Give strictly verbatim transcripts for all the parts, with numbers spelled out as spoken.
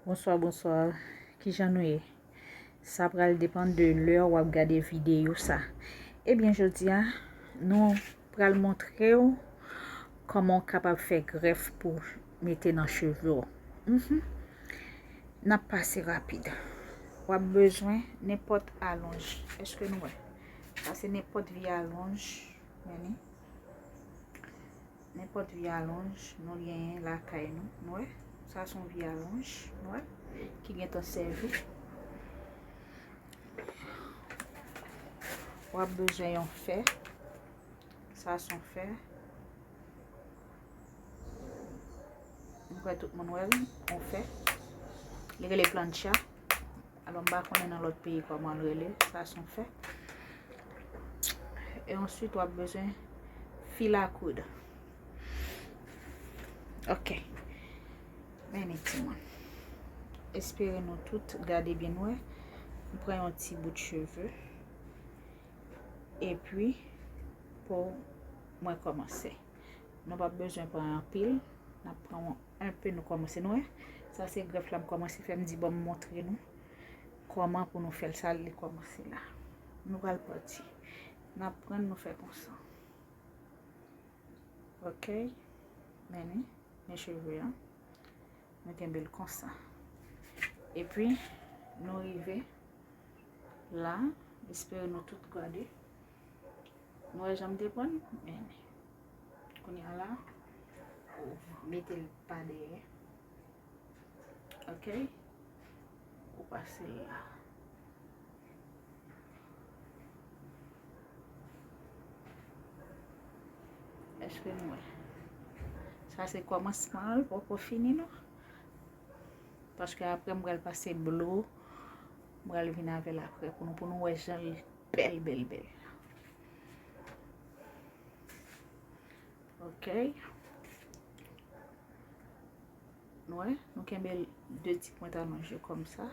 Bonswa, bonswa. Kijan nou ye? Sa pral depann de lè w ap gade videyo sa. Ebyen, jodi a, nou pral montre w kòman w kapab fè grèf pou mete nan cheve w. Mhm. N ap pase rapid. W ap bezwen nenpòt alonj. Èske nou wè? Sa se nenpòt vye alonj. Men li. Nenpòt vye alonj nou genyen lakay nou. Nou wè? Sa se yon vye alonj. Nou wè? Ki gentan sèvi. W ap bezwen yon fè. Sa se yon fè. M kwè tout moun wè l, yon fè. Li rele plancha. Alò, m pa konnen nan lòt peyi kòman l rele. Sa se yon fè. E answit, w ap bezwen fil a koud. Ok. Men li, timoun. Espere nou tout gade byen wè. M pran yon ti bout cheve. Epi, pou mwen kòmanse. Nou p ap bezwen pran anpil. N ap pran yon, enpe, nou kòmanse. Nou wè? Sa se grèf la m kòmanse fè. M di, bon, m montre nou kòman pou nou fè l. Sa li kòmanse la. Nou pral pati. N ap pran, nou fè konsa. Ok. Men li. Men cheve an. Nou kenbe l konsa. Epi, nou rive la. Espere nou tout gade. Nou wè jan m te pran l? Men, kounye a la, ou mete l pa dèyè. Ok? Ou pase l la. Èske nou wè? Sa se kòmansman l, poko fini non. Paske apre m pral pase blo, m pral vin avè l apre pou nou, pou nou wè jan l bèl, bèl, bèl. Ok. Nou wè, nou kenbe de ti pwent alonj yo kòmsa.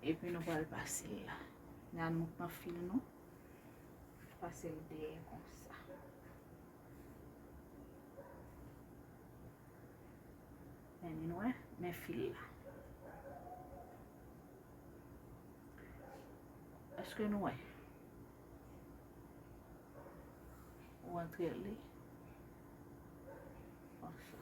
Epi nou pral pase l la. La nou pran fil nou. Pase l dèyè konsa. Men li, nou wè, men fil la. Èske nou wè? Ou antre li konsa.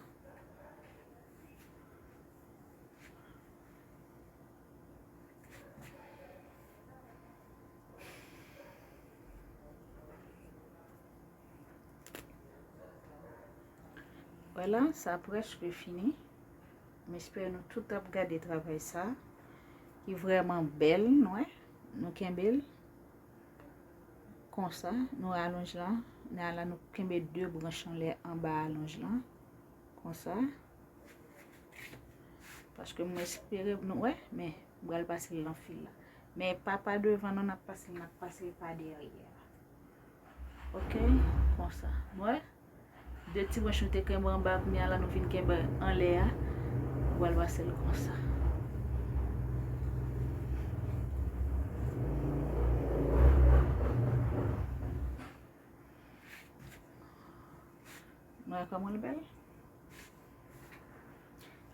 Vwala, sa prèske fini. M espere nou tout ap gade travay sa, ki vrèman bèl, nou wè. Nou kenbe l konsa, nou wè alonj lan. Nan la, nou kenbe de branch anlè anba alonj lan. Konsa. Paske m espere, nou wè, men m pral pase l nan fil la. Men pa pa devan non, n ap pase l, n ap pase l pa dèyè. Ok, konsa. Nou wè? De ti branch nou te kenbe anba, kounye a la nou vin kenbe anlè a. Nou pral pase l konsa. Nou wè kòman l bèl?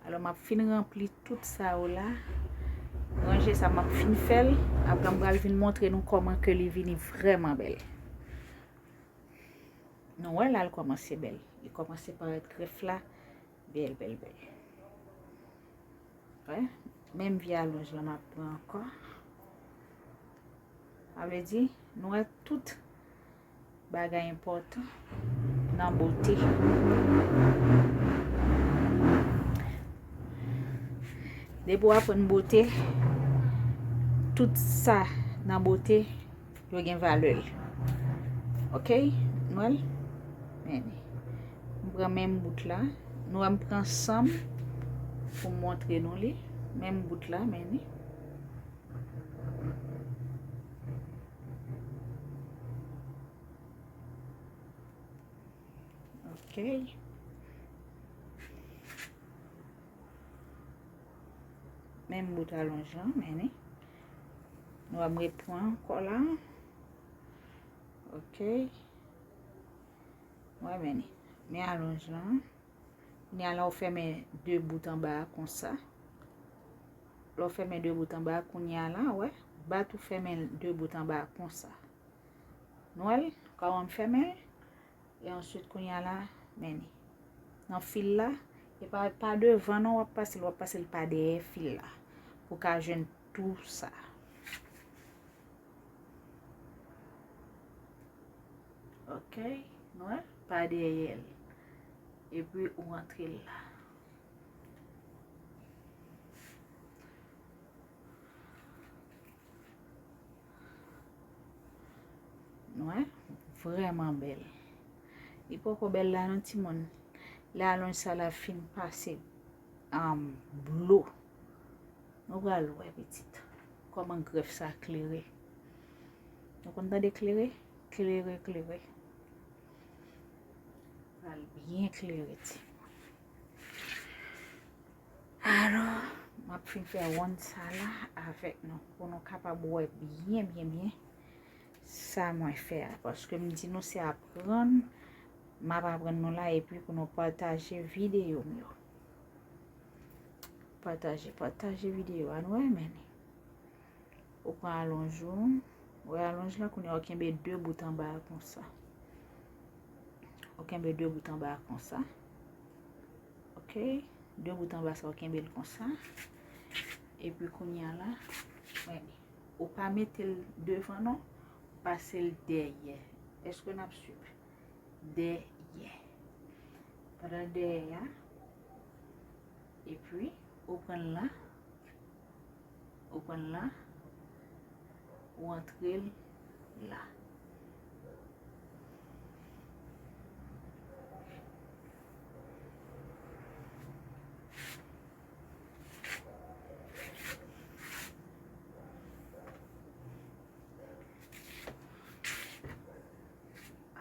Alò, m ap fin ranpli tout sa yo la. Ranje sa, m ap fin fè l. Apre, m pral vin montre nou kòman ke li vini vrèman bèl. Nou wè la, l kòmanse bèl. Li kòmanse parèt grèf la. Bèl, bèl, bèl. Wè, menm vye alonj lan m ap pran ankò. Sa vle di, nou wè tout bagay enpòtan nan bote. Depi w aprann bote, tout sa nan bote, yo gen valè l. Ok? Nou wè l? Men li. M pran menm bout la. Nou wè m pran san m pou m montre nou li. Menm bout la, men li. Ok. Menm bout alonj lan, men li. Nou wè m repran ankò la. Ok. Wè, men li. Men alonj lan. Kounye a la, ou fèmen de bout anba a konsa. Lè w fèmen de bout anba a, kounye a la, wè, bat ou fèmen de bout anba a konsa. Nou wè l? Kòman m fèmen l? E answit, kounye a la, men li. Nan fil la, e pa, pa devan non w ap pase l, w ap pase l pa dèyè fil la. Pou w ka jwenn tou sa. Ok, nou wè, pa dèyè l. Epi ou antre l la. Nou wè, vrèman bèl. Li poko bèl la non, timoun. Lè alonj sa la fin pase, um, blo. Nou pral wè, pitit, kòman grèf sa klere. Nou konn tande klere? Klere, klere. Pral byen klere, timoun. Alò, m ap fin fè wonn sa la avèk nou, pou nou kapab wè byen, byen, byen sa mwen fè a. Paske m di nou se aprann, m ap aprann nou la, epi pou nou pataje videyo m yo. Pataje, pataje videyo a, nou wè, men li. Ou pran alonj ou. Ou wè alonj la, kounye a ou kenbe de bout anba a konsa. Ou kenbe de bout anba a konsa. Ok? De bout anba sa, ou kenbe l konsa. Epi kounye a la, men li. Ou pa mete l devan non, ou pase l dèyè. Èske n ap swiv? Dèyè. Pandan dèyè a, epi ou pran l la, ou pran l la, ou antre l la.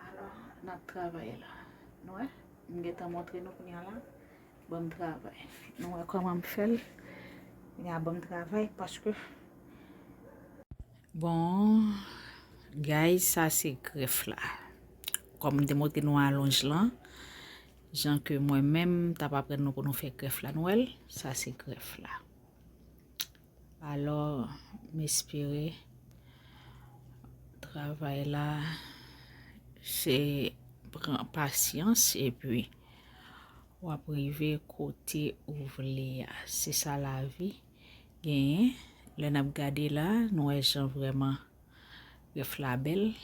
Alò, n ap travay la. Nou wè? M gentan montre nou kounye a la. Ban m travay. Nou wè kòman m fè l? Kounye a ban m travay paske, bon, guys, sa se grèf la. Kòm m te montre nou alonj lan, jan ke mwen menm m t ap aprann nou pou nou fè grèf la. Nou wè l? Sa se grèf la. Alò, m espere travay la se pran pasyans epi w ap rive kote ou vle a. Se sa lavi genyen. Lè n ap gade la, nou wè jan vrèman grèf la bèl.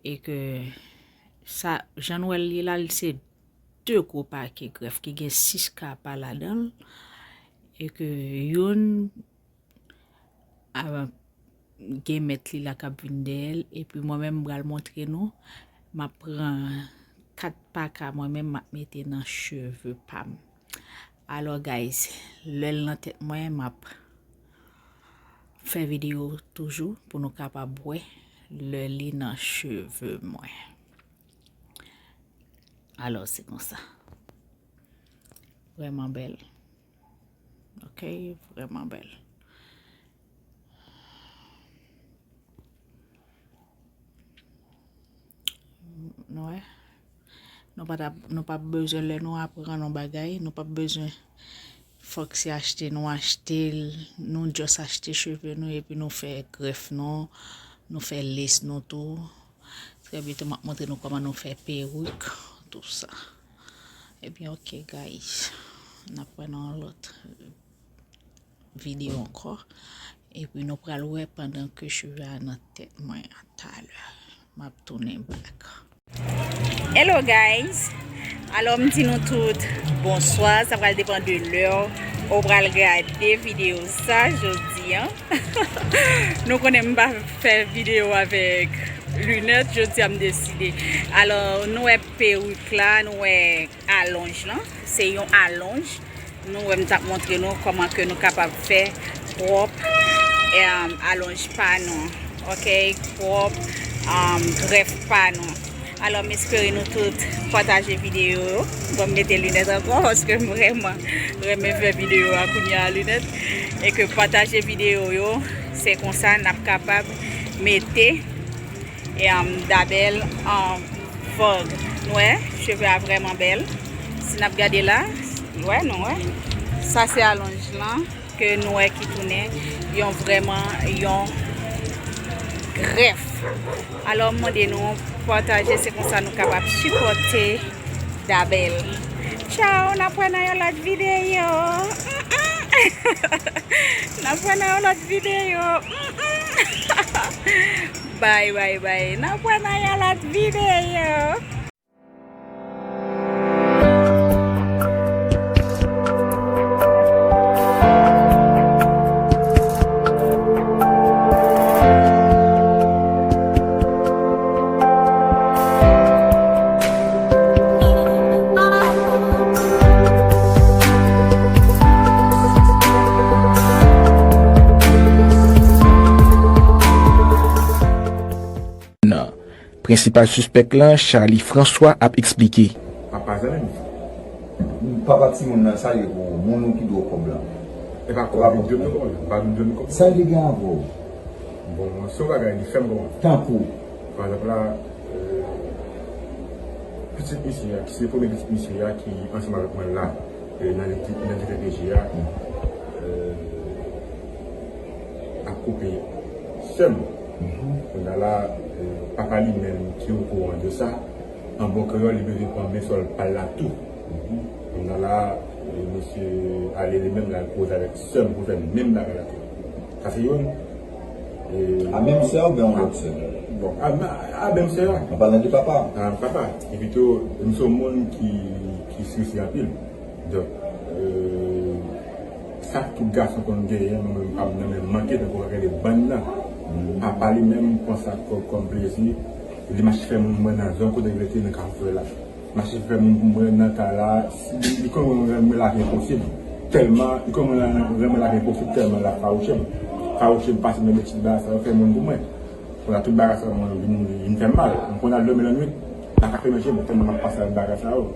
E ke sa, jan nou wè l ye la, li se de gwo pake grèf ki gen sis kapa ladan l, e ke youn a, gen mèt li la k ap vin dèyè l, epi mwen menm m pral montre nou, m ap pran kat paka mwen menm m ap mete nan cheve pa m. Alò, guys, lè l nan tèt mwen, m ap fè videyo toujou pou nou kapab wè lè li nan cheve mwen. Alò, se konsa. Vrèman bèl. Ok, vrèman bèl. Nou wè? Nou pa t ap, nou p ap bezwen, lè nou aprann yon bagay, nou p ap bezwen fòk se achte nou achte l, nou just achte cheve nou epi nou fè grèf nou, nou fè lace nou tou. Trè byento, m ap montre nou kòman nou fè perik, tou sa. Ebyen, ok, guys. N ap wè nan yon lòt videyo ankò. Epi nou pral wè pandan ke cheve a nan tèt mwen an talè. M ap tounen back. Hello, guys. Alò, m di nou tout bonswa. Sa pral depann de lè ou pral gade videyo sa jodi an. Nou konnen m pa fè videyo avèk linèt, jodi a m deside. Alò, nou wè perik la, nou wè alonj lan. Se yon alonj. Nou wè m t ap montre nou kòman ke nou kapab fè pwòp, em, alonj pa nou. Ok, pwòp, em, grèf pa nou. Alò, m espere nou tout pataje videyo yo. Bon, m mete linèt ankò paske m vrèman renmen fè videyo a kounye a linèt. E ke pataje videyo yo, se konsa n ap kapab mete, em, Dabèl an vòg. Nou wè, cheve a vrèman bèl. N ap gade la, wè, nou wè. Sa se alonj lan ke nou wè ki tounen yon vrèman yon grèf. Alò, m mande nou pataje, se konsa nou kapab sipòte Dabèl. Tchao, n ap wè nan yon lòt videyo. N ap wè nan yon lòt videyo. Bye, bye, bye. N ap wè nan yon lòt videyo. Nan prensipal sispèk lan, Charly François ap eksplike. Papa zanmi m. Papa timoun nan, sa ye pou moun ou ki dwe w kòb lan. E pa kòb li dwe m nan kòb lan. Pa li dwe m kòb lan. Sa li gen avè w? Bon, se yon bagay li fè m konprann. Tankou? Pa egzanp la, euh, pitit misye a, ki se premye pitit misye a ki ansanm avèk mwen la, euh, nan D P J a, euh, ap koupe sè m. Kounye a la, euh, papa li menm ki okouran de sa, an bon kreyòl, li bezwen pran men sòl pa l la tou. Kounye a la, euh, misye ale li menm, l al koze avèk sè m pou fè menm bagay la tou. Sa se youn. E a menm sè oubyen yon lòt sè? Bon, a, a, a menm sè a. An palan de papa. A papa. Epi tou, m se yon moun ki, ki strese anpil. Donk, euh, sa tout gason konn genyen, mwen menm pa m nan men manke, tankou rele bann nan. Papa li menm pran sa kò-, kòm plezi. Li mache fè moun mwen nan zòn kote l rete nan Kafou Frè la. Mache fè moun pou mwen nan kay la, si li, li konn mwen renmen lavi enposib. Tèlman, li konn mwen renmen lavi enposib, tèlman l ap fawouche m. Fawouche m pase nan betiz bagay sa yo fè moun pou mwen. Kounye a tout bagay sa yo mwen vin, vin fè m mal. M konn al dòmi lannwit, m pa ka fè manje, m tèlman m ap pase ak bagay sa yo.